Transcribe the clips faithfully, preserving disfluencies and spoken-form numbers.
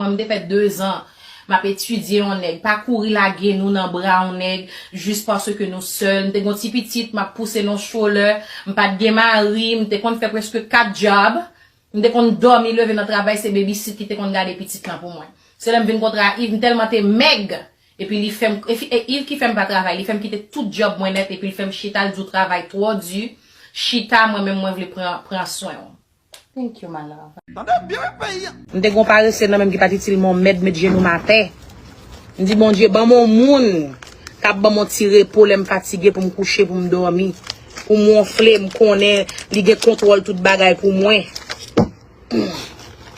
Mwen, m te fè dezan m ap etidye yon nèg. Pa kouri lage nou nan bra yon nèg jis paske nou sèl. M te gon ti pitit, m ap pouse nan stroller. M pa t gen mari, m te konn fè prèske kat djòb. M te konn dòmi leve nan travay, se babysit ki te konn gade pitit lan pou mwen. Se lè m vin kontre a Yves, m tèlman te mèg. Epi li fè m, e fi- e Yves ki fè m pa travay, li fè m kite tout djòb mwen nèt, epi li fè m chita, li di w travay twò di, chita, mwen menm mwen vle pran, pran swen w. Thank you, my love. Tande byen peyi a. M te gon parese nan menm ki pa t itil m yon mèd met jenou m atè. M di, Bondye, ban m yon moun k ap ban m yon ti repo lè m fatige pou m kouche, pou m dòmi, pou m wonfle, m konnen li gen kontwòl tout bagay pou mwen.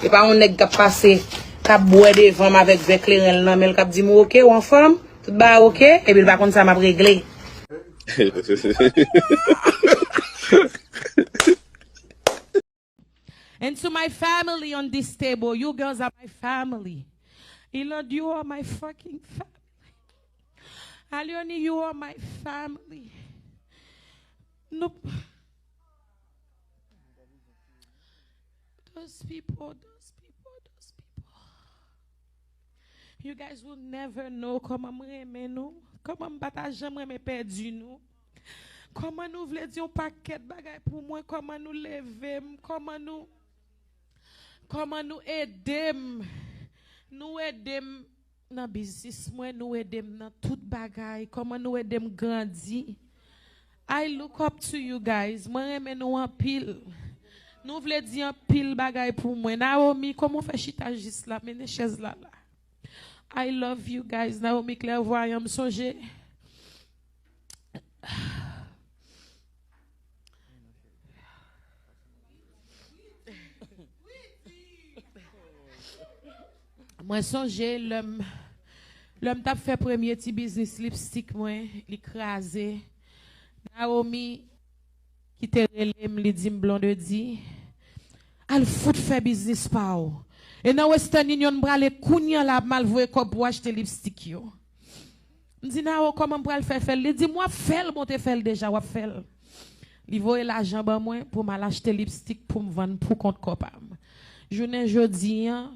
E pa yon nèg k ap pase, k ap bwè devan m avèk vè kleren l nan men l, k ap di m, "Ou oke, ou anfòm? Tout bagay oke?" Epi l pa konn sa m ap regle. And to my family on this table, you girls are my family. Ilande, you are my fucking family. Alioni, you are my family. Nope. Those people, those people, those people. You guys will never know kòman m renmen nou, kòman m pa ta janm renmen pèdi nou. Kòman nou vle di yon pakèt bagay pou mwen, kòman nou leve m, kòman nou, kòman nou ede m. Nou ede m nan biznis mwen, nou ede m nan tout bagay, kòman nou ede m grandi. I look up to you guys. Mwen renmen nou anpil. Nou vle di anpil bagay pou mwen. Naomi, kòman w fè chita jis la? Mennen chèz la la. I love you guys. Naomi Clairvoyant, m sonje. Mwen sonje lè m, lè m t ap fè premye ti biznis lipstik mwen, li kraze. Naomi ki te rele m, li di m, "Blondedy, al fout fè biznis pa w. E nan Western Union, m prale kounye a la, m al voye kòb pou achte lipstik yo." M di, "Nao, kòman m pral fè fè l?" Li di m, "W ap fè l, bon, w te fè l deja, w ap fè l." Li voye lajan ban mwen pou m al achte lipstik pou m vann pou kont kò pa m. Jounen jodi a,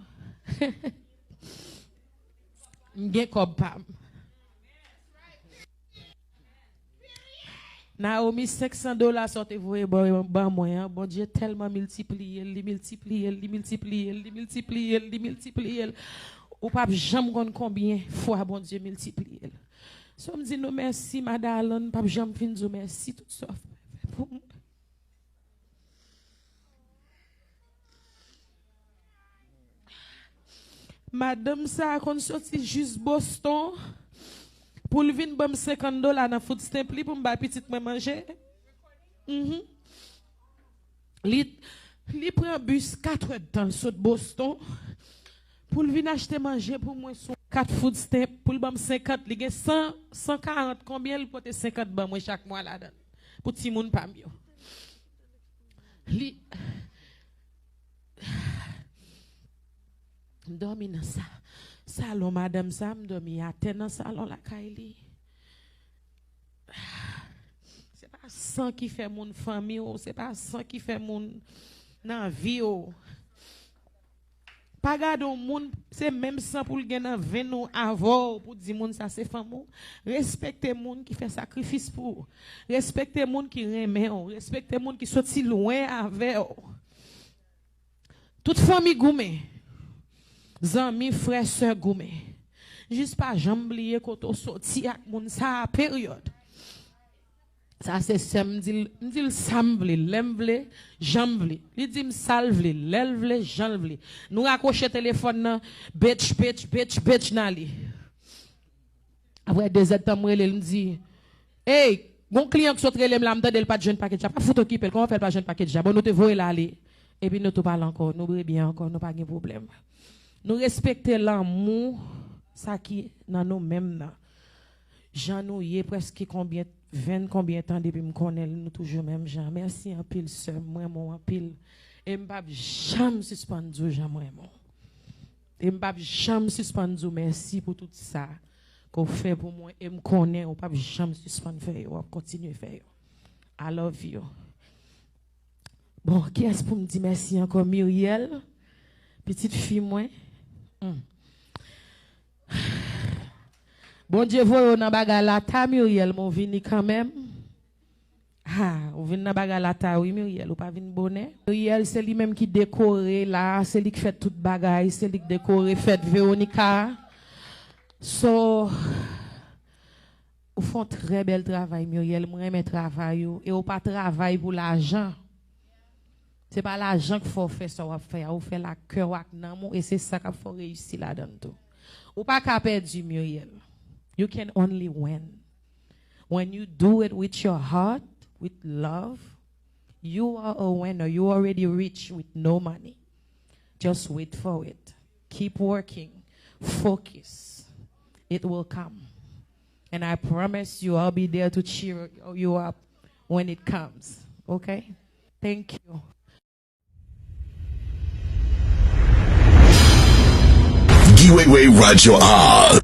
m gen kòb pa m. Naomi, senk san dola sa w te voye ban, ban mwen an, Bondye tèlman miltipliye l, li miltipliye l, li miltipliye l, li miltipliye l, li miltipliye l. Ou p ap janm konn konbyen fwa Bondye miltipliye l. So, m di nou mèsi, Madan Alan, m p ap janm fin di w mèsi tout sa w fè pou mwen. Madanm sa a konn soti jis Boston pou l vin ban m senkant dola nan food stamp li pou m bay pitit mwen manje. Mhm. Li, li pran bis katrè tan, l sot Boston pou l vin achte manje pou mwen sou kat food stamp, pou l ban m senkant, li gen san, san karant, konbyen l pote senkant ban mwen chak mwa ladan l pou timoun pa m yo. Li, m dòmi nan sa, salon madanm sa, m dòmi atè nan salon lakay li. Se pa san ki fè moun fanmi w, se pa san ki fè moun nan vi w. Pa gade yon moun, se menm san pou l gen nan venn ou avè w pou di moun sa se fanmi w. Respekte moun ki fè sakrifis pou ou. Respekte moun ki renmen w. Respekte moun ki soti lwen avè w. Tout fanmi goumen. Zanmi, frè, sè goumen. Jis pa janm bliye kote w soti ak moun sa a, peryòd. Sa se sè m, m di l, m di l sa m vle, lè m vle, jan m vle. Li di m sa l vle, lè l vle, jan l vle. Nou rakwoche telefòn nan, bitch, bitch, bitch, bitch, n ale. Apre de zèdtan m rele l, m di, "Ey, gon kliyan k sot rele m la, m tande l pa t jwenn pakèt la." Pa fout okipe l, kòman fè l pa jwenn pakèt la? Bon, nou te voye l ale. Epi nou tou pale ankò, nou rebyen ankò, nou pa gen pwoblèm. Nou respekte lanmou, sa ki nan nou menm nan. Jan nou ye, prèske konbyen, venn konbyen tan depi m konnen l, nou toujou menm jan. Mèsi anpil, sè m, m renmen w anpil. E m p ap janm sispann di w jan m renmen w. E m p ap janm sispann di w mèsi pou tout sa ke w fè pou mwen. E m konnen w p ap janm sispann fè yo, w ap kontinye fè yo. I love you. Bon, kiyès pou m di mèsi ankò? Muriel, pitit fi mwen. Hmm. Bondye voye w nan bagay la ta, Muriel, men w vini kanmenm. Ha, ou vin nan bagay la ta wi, Muriel, ou pa vin bonè. Muriel, se li menm ki dekore la, se li ki fè tout bagay, se li ki dekore fèt Veronica. So, ou fè yon trè bèl travay, Muriel, mwen renmen travay ou, e ou pa travay pou lajan. Se pa lajan k fè w fè sa w ap fè a, ou fè l ak kè w, ak nanm ou, e se sa k ap fè w reyisi ladan l tou. Ou pa ka pèdi, Muriel. You can only win. When you do it with your heart, with love, you are a winner. You already rich with no money. Just wait for it. Keep working. Focus. It will come. And I promise you, I'll be there to cheer you up when it comes. Okay? Thank you. Giwewe Radio R.